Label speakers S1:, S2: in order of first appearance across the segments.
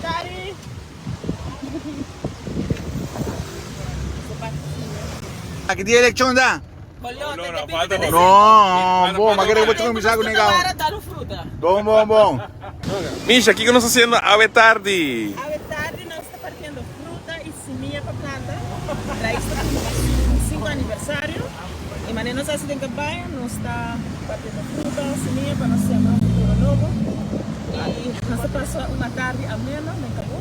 S1: Dari.
S2: Aki di eleccion da?
S1: No,
S2: No, bon, ma kere bo cuminsa cu nega. Bon, bon, bon.
S3: Misha, kiko nos ta haciendo awe tardi?
S1: Awe tardi nos ta partiendo fruta y simia pa planta. Raiz ta cumpli su 5 aniversario. Y manera nos haci den campaña, nos ta partiendo fruta, simia pa nos sembra un futuro nobo. Y nos ta pasa un atardi ameno den Cabo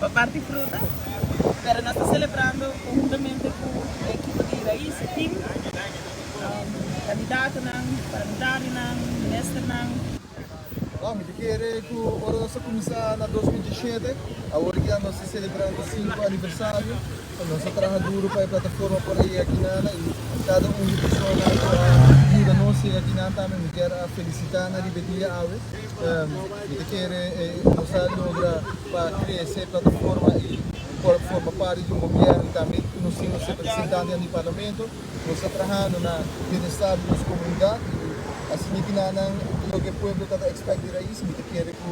S1: pa parti fruta. Pero nos ta celebrando conhuntamente cu e ekipo di Raiz, e team, candidatonan, parlamentarionan, ministernan.
S4: Mi ta kere ku ora nos a kuminsá na 2017, awor ya nos ta selebrando sinku aniversario. Nos a traha duru pa e plataforma por a yega akinan i kada un di persona ku a yuda nos yega akinan tambe mi kier a felisitá nan riba e dia awe. Mi ta kere nos a logra pa krese e plataforma i por forma parti di un gobièrnu i tambe nos tin nos representantenan di parlamento. Nos ta trahando na bienestar di nos komunidat i asina kinanan loke e pueblo ta ta expect di Rais. Mi ta kere ku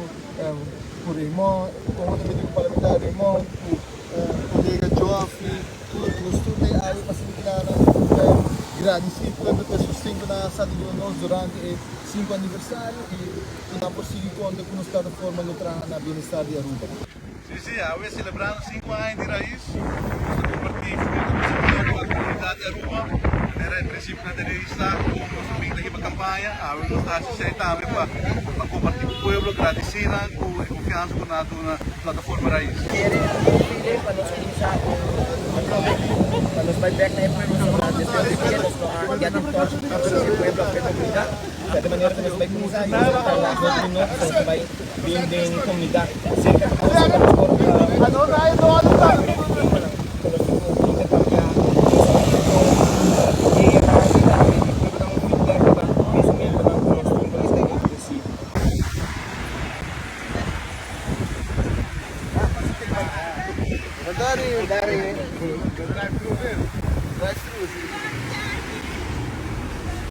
S4: ku Raymond, konhuntamente ku parlamentario Raymond, ku kolega Geoffrey, tur nos tur ta e awe pa asina kinanan gradisi e pueblo pa e sosten ku nan a sa di duna nos durante e sinku aniversario i ku nan por sigui konta ku nos plataforma lo traha na bienestar di Aruba.
S2: Sí, sí, awe celebrando 5 aña di Raiz, nos ta comparti fruta cu semilla cu la comunidad di Aruba. Manera e principionan di Raiz ta, con nos ta bin ta hiba campaña, awe nos ta haci esey tambe pa pa comparti cu pueblo, gradici nan cu e confiansa cu nan a duna Plataforma Raiz.
S5: Kere pide pa nos cuminsa atrobe, pa nos bay bek na e pueblo sobra despues di dia nos no a get in touch cu e pueblo of e comunidad. Di manera cu nos bay cuminsa y nos ta tarda hopi minuto pa nos bay bin den comunidad cerca di nos pa nos por papia di temanan cu nos tin cu intercambia pensamiento, ideanan y tambe di pueblo dan un feedback riba pensamentonan cu nos tin cu nos ta introduci.